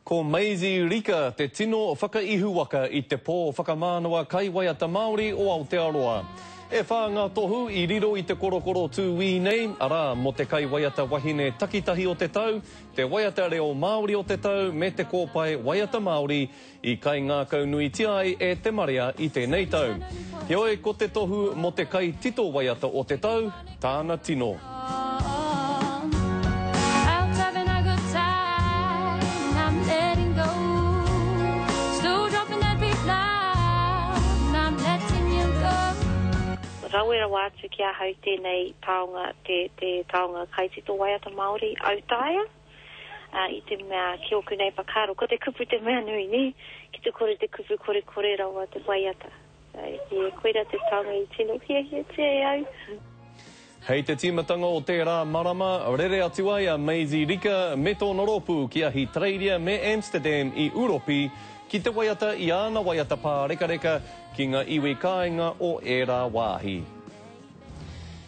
Ko Maisey Rika te tino whakaihuwaka i te pō whakamānawa kaiwaiata Māori o Aotearoa. E whā ngā tohu i riro i te korokoro tūī nei, arā, mō te kaiwaiata wahine takitahi o te tau, te waiata reo Māori o te tau me te kōpae waiata Māori i kaingākaunuitia ai e te marea i tēnei tau. Heoi, ko te tohu mō te kaitito waiata o te tau, tāna tino. Rawe rawa atu ki ahau tēnei taonga, te, te taonga kaitito waiata Māori, autaia, ā, i te mea ki ōku nei whakaaro, ko te kupu te mea nui, nē? Ki te kore te kupu, korekore rawa te waiata. Ē, koira te taonga i tino hiahiatia e au. Hei te tīmatanga o tērā marama, rere atu ai a Maisey Rika me tōna rōpū ki Ahitereiria me Amsterdam i Uropi ki te waiata i āna waiata pārekareka ki ngā iwi kāinga o ērā wāhi.